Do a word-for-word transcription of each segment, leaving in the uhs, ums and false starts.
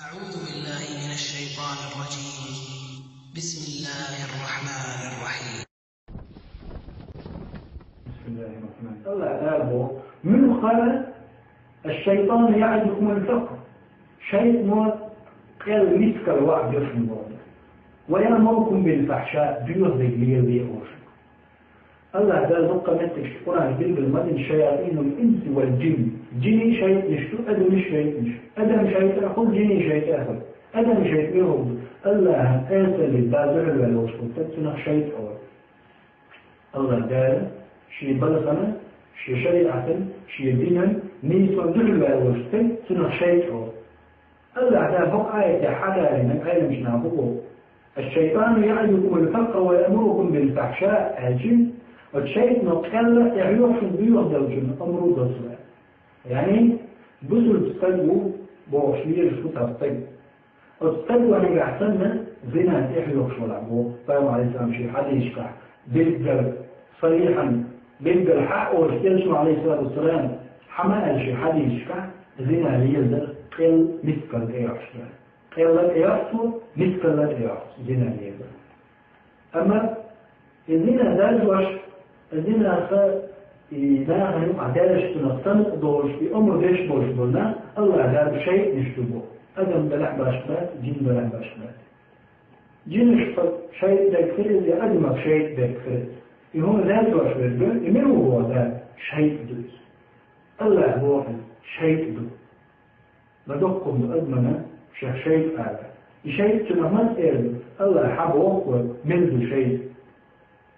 أعوذ بالله من الشيطان الرجيم. بسم الله الرحمن الرحيم. بسم الله الرحمن الرحيم. الله تعالى بو من قال: الشيطان يعدكم الفقر. شيطان قال مثل الوعد يفهم بو. ويأمركم بالفحشاء. بيوه دي ليه دي أوشك. الله تعالى بقى متك القرآن بالبل مدن شياطين الإنس والجن. جني شيطنش، أدم شيطنش. أدم شيطان، قل جني شيطان. أدم شيطان. الله أنسى للبازر الولوش وتتنخ شيطان. الله تعالى شي بلغنا، شي شريعة، شي دينا، نيسون دخل الولوش تتنخ شيطان. الله تعالى بقى آية حلال من آية مش نعبوه. الشيطان يعدكم الفقر ويأمركم بالفحشاء. الجن، الشيطان قال: "اعيوش بيوه دوجن، أمر دوجن". يعني، بزل تستقبوا بوغش ليش كتاب طيب. وتستقبوا أن يحسن زنا تحيوش ولا بو. فهم عليه السلام شي حديث كا. بيبقى صريحا، بيبقى الحق وش يلشم عليه الصلاة والسلام. حما قال شي حديث كا. زنا ليزر قل مثقال إيوش. قل إيوش، مثقال إيوش. زنا ليزر. أما الزنا داج وش، الزنا خ، إذا هم عدالش تنقصن قدوش، في أمر ديش بوش بنا، الله دار شيء نشتبه. أدم بلح باش بات، جن بلح باش بات. جن شفت شيء دكتور، إذا أدم شيء دكتور. يهم ذات وش بدو، يمر هو ذات شيء دوس. الله هو شيء دوس. لدقكم أدمنا شيء هذا. شيء تنمت إيه، الله حب وقوة من ذو شيء.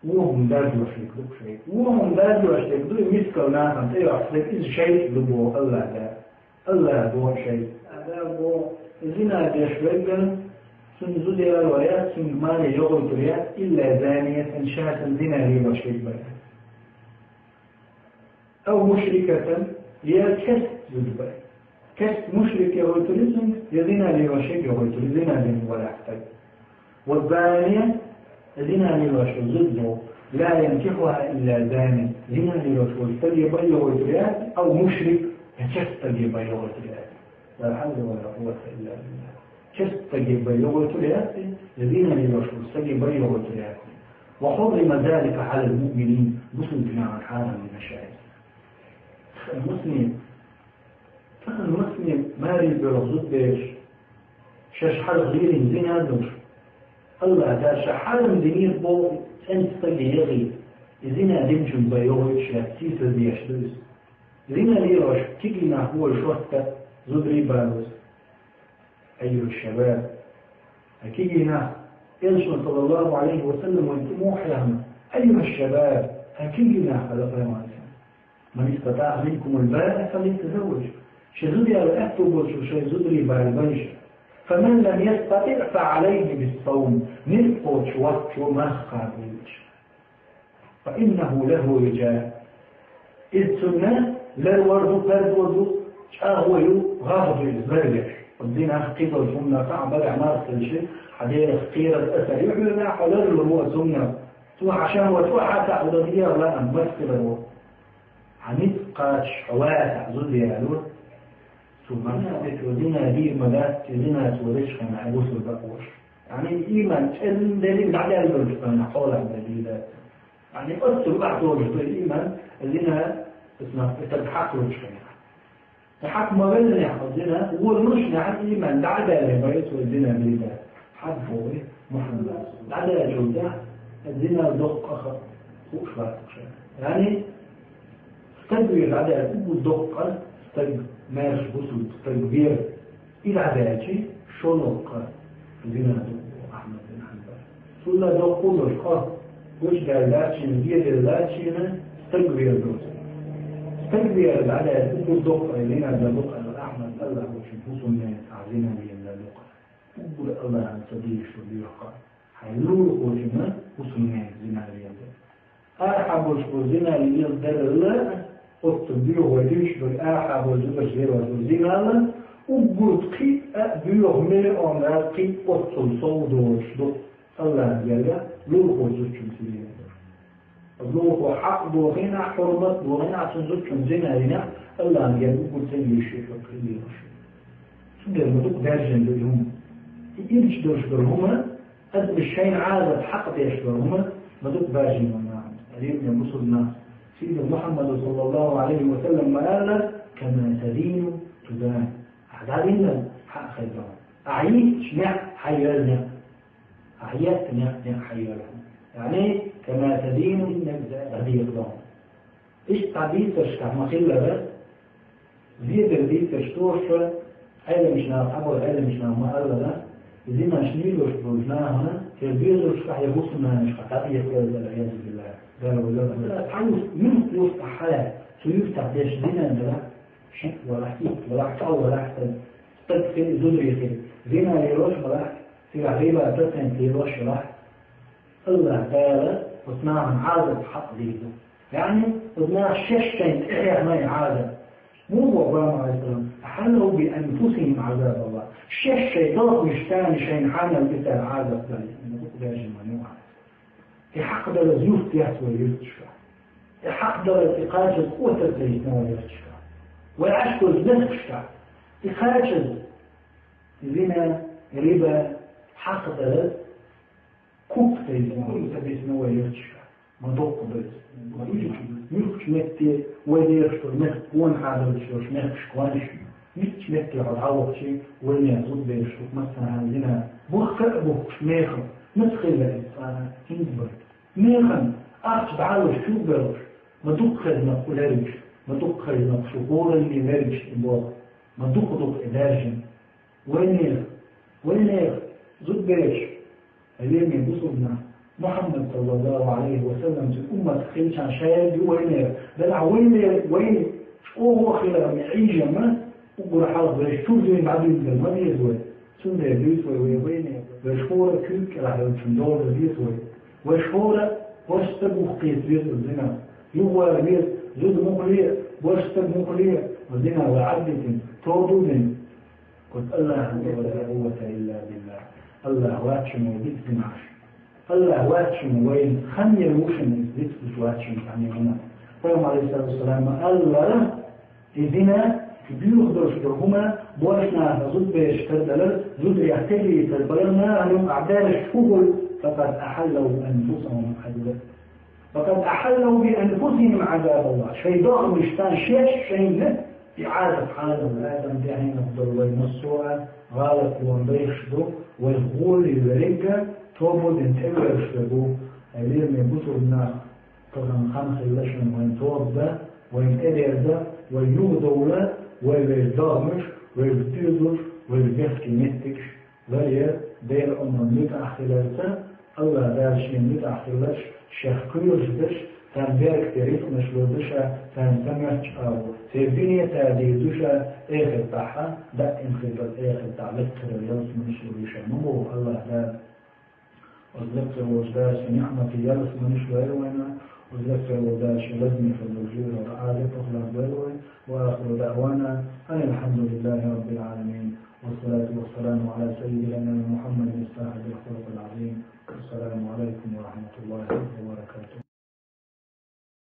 وهم داد وشيك دوك شيء. وهم داد وشيك دوك مثقال ناقة، إيه، أحسن إذ شيء دبو الله دا. الله دو شيء. هذا بو زنا ديش بيبن، سن زدير الويات، سن مالي يغل تريات، إلا زانية شاة زنا لي وشيك بيبن. أو مشركة، يا كست زدبا. كست مشرك يا غوتو لزن، يا زنا لي وشيك يا غوتو لزنا لي ولا أحتاج. والزانية، زنا لي وشيك زدبا. لا ينكحها إلا زاني. زنا لي وشيك تلي بي يا غوتو ليات، أو مشرك، يا كست تلي بي يا غوتو ليات. لا حول ولا قوة إلا بالله. كست تلي بي يا غوتو ليات، يا زنا لي وشيك تلي بي يا غوتو ليات. وحرم ذلك على المؤمنين. مسلم بنا عن حالا من مشاهد. المسلم، فالمسلم ما يريد يرزق بيش. شش حال غير زنا دوش. الله دا شحال من دنيا بو، أنت تجي يغي. زنا دمشن بيوغي شيء، سيسا ديش دوس. زنا ليروش، تيجي نحو شوطة، زدري باروس. أيها الشباب، أكيدنا إلشون صلى الله عليه وسلم وانتموح لهم. أيها الشباب، أكيدنا خلق ما من استطاع منكم الباءة فليتزوج. شزودي على أكتب وشو شزودي باربنش. فمن لم يستطع فعليه بالصوم. نلقوش وقت وما خابوش. فإنه له وجاء. إذ سنة للورد فرد وزو شاهوي غاضب الزرقش. والدين أخ قيد السنة صعب بدع ما أرسل شيء. حدير خير الأثر يحيي لا حلال هو سنة. تو عشان وتوحى تعبد هي ولا أن بس كده هو. عميد قاتش حواسع زودي يا لور. ثم أنا بتودينا دي مدات تدينا تورش كان أبوس البقوش. يعني الإيمان تشألن دليل بعد أن يرجعنا حول الدليلات. يعني أصل بعد وجه الإيمان الذين اسمه تتحقق وجهنا. تحقق ما بين يحفظنا ونشنا عن الإيمان بعد أن يبيت والدنا بالله. حبه محمد. بعد أن يجوزه الدنا دق أخر. خوش باتك شيء. يعني استقبل بعد أن يدق. استقبل ماشي بصل استقبل. إلى ذاتي شلوق زنا أحمد بن حنبل. ثم دقوا القهر. وش قال لاتشين بيد اللاتشين استقبل دوس. استقبل على أبو الدق زنا دقوا أحمد الله وش بصل من تعزينا بيد دقوا. أقول الله عن سبيل شو بيقع. حيلول قوتنا بصل من زنا بيد. Архьа болчу зина лелдалла оццул боьха вай дуьйцуш долу архьа болчу зударша лелош долу зинала уггар кхин а боьха миллионера кхин а оццул сов долуш ду Аллахьан гергахь лулахо зудчун зина. Лулахо хьакъ бохийна, хьурмат бохийна, цуьнан зудчун зина йина, Аллахьан гергахь уггар ца йийши хӀокху лелош. Дер ма дукха даьржина ду и хӀума. И ирча долуш долу хӀума, адамаш шайна Ӏазап хьакъ деш долу хӀума ма дукха даьржина ду нахана. Хьалийна бусулба нах. Сийдолу Мухьаммада, саллаллаху Ӏалайхи ва саллам, ма аьлла: «Кама тадину тудан». Ахьа дӀадинарг хьа а хир ду. Ахьа йиъча некъ, хьайоьллу некъ. Ахьа етта некъ, некъ хьайоьллу. Яъни, «кама тадину», дӀадекъа ду. Иштта дийцаршкахь ма-хиллара, зедар дийцарш тоьшалла, Ӏеламчу наха, хьаболу Ӏеламчу наха ма-аллара, зинаш лелош болчу нахана, церан доьзалшкахь я хӀусамнанашкахь дӀадехалла, валъиязу биллахӀ, Дала валар. Цхьа юрт, муьлхха юртахь хьалаьцна, цу юьртахь дерш зина делахь, шиъ валахь, итт валахь, чӀогӀа валахь, стаг хили, зуда хили, зина лелош валахь, цигахь риба, процент лелош валахь, АллахӀ Дала оцу нахана Ӏазап хьакъ дийр ду. Яъни, оцу наха шаьш шайна тӀехьехна и Ӏазап. Муха боху пайхамара, Ӏалайхиссалам: «Ахьаллаху би анфусихим Ӏазабаллахь». Шаьш шайн дохнаш царна шайна хьанал и цара Ӏазап дала. И хьакъ далаза юрт яц вай юьрташкахь. И хьакъ далаза и кхачаза къотар ца йитина вай юьрташкахь. Вай Ӏаш долчу мехкашкахь. И кхачаза, зина, риба, хьакъ далаза, куп тайна, куп тайна вай юьрташкахь. Ма доккха беза. Ма уьш, муьлххачу метте, вай дехаш долу мехка, гонахьа долчу мехкашка ванаш, муьлххачу метте хьо дӀавахчи, вайнехан зудбераш ду, массанхьа зина. Бухка а бухкуш мехала, маца хилла иза цкъа а, хӀинца бара. Механа, ахча дӀалуш, чу а белхаш, ма дукха хезна кху лерриш, ма дукха хезна кху шу хӀоранна лерриш и болх, ма дукха-дукха и даьржина. Вайнехан, вайнехан зудбераш, хьалийна бусулба нах, Мухьаммад, саллаллаху Ӏалайхи ва саллам, цуьнан уммат хилчахьана шаерг ю вайнера. Делахь вайнера, вайна чӀогӀа хиларан Ӏийжамма, уггар хьалха вайша чуьра дуьйна дӀадуьйцур ма деза вай. Цундела дуьйцу вай, вай вайнера. Вайша хӀора куьйга кӀелахь йолчун доза деза вай. Вайша хӀора, хӀорш стаг вухкхийта веза зина. Юхавала веза, зуда муххале, борш стаг муххале, зина вай Ӏаддитина, тоба дина. Кхуза АллахӀан тӀе вала къуввата илла биллахӀ. АллахӀ вац шуна вай дицдина Ӏаш. АллахӀ вац шуна вайна хан яр ву шуна, дицдуш вац шуна хан яр ву. Пайхамар, Ӏалайхиссалату вассалам, ма-аллара, и зина, и боьха долуш долу хӀума, борш наха зудбераш тардалар, зударех тегийцар балар, нахана юкъахь бераш хӀу хуьлу, факъад ахьалла анфусахум хьадура. «Факъад ахьаллаху би анфусихим Ӏазабаллахь». Шайн дохнаш царна шаьш шайна и Ӏазап хьанал. Адам тӀехь долу вай массо а гӀалат лон дайш ду, вай гӀоле верриг а, тоба дина тӀевоьрзуш верг ву. Хьалийна бусулба нах, тахана хан хилла шуна вайн тоба дан, вайн тӀедерза, вай юхадовла, вай вайн догӀмаш, вай доьзалш, вай бехке меттигаш. Варе, Делан Ӏамал муьтӀахь хиларца, АллахӀ Дала шен муьтӀахь хиларш, шех кхоьруш дерш, царна беркате рицкъанаш лур ду ша, царна ца моьттуш агӀо. Церан дуьне а цара дийр ду ша, эхартахь а, даим хир долу эхартахь лакхара ялсаманаш лур ю ша. Ма боху АллахӀ Дала. Оцу лакхара волчу Дала шен ниӀматийн ялсаманаш лойла вайна, оцу лакхара волчу Дала шен лазаме хир долу жуьгтара Ӏазап а лардойла вайн. Ва ахиру даӀвана анил хьамдулиллахӀи раббил Ӏаламин. Вассалату вассаламу Ӏала саййидил анами Мухьаммадин сахьибил хулукъил Ӏазим. Ассаламу Ӏалайкум ва рахьматуллахӀи ва баракатухӀ.